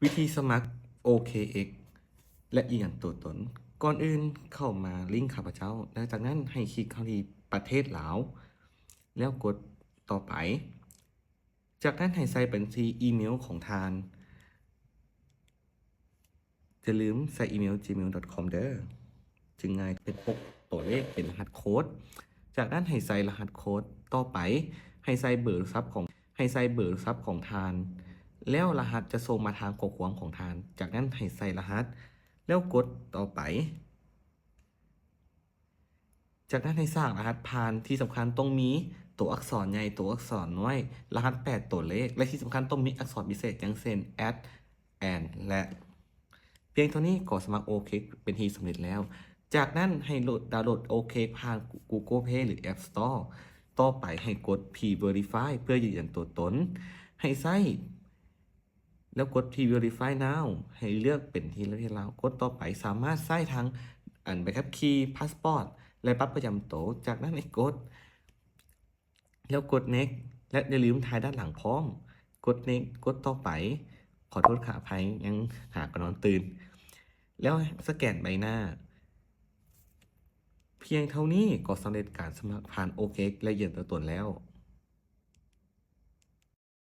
ວິທີສະໝັກ ໂອເຄເອັກ ແລະ ຢືນຢັນຕົວຕົນ. ກ່ອນອື່ນເຂົ້າມາລິ້ງຂ້າພະເຈົ້າ ແລ້ວຈາກນັ້ນໃຫ້ຄລິກເຂົ້າທີ່ປະເທດລາວ ແລ້ວກົດຕໍ່ໄປ. ຈາກນັ້ນໃຫ້ໃສ່ບັນຊີອີເມວຂອງທ່ານ. ຢ່າລືມໃສ່ອີເມວ gmail.com ເດີ້. ຈຶ່ງງ່າຍ ເປັນຫົກຕົວເລກ ເປັນລະຫັດໂຄດ. ຈາກນັ້ນໃຫ້ໃສ່ລະຫັດໂຄດ. ຕໍ່ໄປໃຫ້ໃສ່ເບີໂທລະສັບຂອງ ໃຫ້ໃສ່ເບີໂທລະສັບຂອງທ່ານ ແລ້ວລະຫັດຈະສົ່ງມາທາງຂໍ້ຄວາມຂອງທ່ານ. ຈາກນັ້ນໃຫ້ໃສ່ລະຫັດ ແລ້ວກົດຕໍ່ໄປ. ຈາກນັ້ນໃຫ້ສ້າງລະຫັດຜ່ານ. ທີ່ສຳຄັນຕ້ອງມີຕົວອັກສອນໃຫຍ່, ຕົວອັກສອນນ້ອຍ, ລະຫັດແປດຕົວເລກ ແລະ ທີ່ສຳຄັນຕ້ອງມີອັກສອນພິເສດ ຢ່າງເຊັ່ນ ແອັດ ແອນ ແລະ ພຽງເທົ່ານີ້ກໍສະໝັກ ໂອເຄ ເປັນທີ່ສຳເລັດແລ້ວ. ຈາກນັ້ນໃຫ້ໂຫຼດ ດາວໂຫຼດ ໂອເຄ ຜ່ານ Google Play ຫຼື App Store. ຕໍ່ໄປໃຫ້ກົດ Pre-Verify ເພື່ອຢືນຢັນຕົວຕົນ. ໃຫ້ໃຊ້ ແລ້ວກົດ Pre-Verify Now ໃຫ້ເລືອກເປັນທີ່ລາວ ທີ່ລາວ. ກົດຕໍ່ໄປ ສາມາດໃຊ້ທັງ ອັນ ໃບຂັບຂີ່, ພາສປອດ ແລະ ບັດປະຈຳໂຕ. ຈາກນັ້ນໃຫ້ກົດ ແລ້ວກົດ Next ແລະ ຢ່າລືມຖ່າຍດ້ານຫຼັງພ້ອມ. ກົດ Next ກົດຕໍ່ໄປ. ຂໍໂທດ ຂໍອະໄພ ຍັງຫາກໍນອນຕື່ນ. ແລ້ວສະແກນໃບໜ້າ. ພຽງເທົ່ານີ້ກໍສຳເລັດການສະໝັກຜ່ານ ໂອເຄ ແລະ ຢືນຢັນຕົວຕົນແລ້ວ.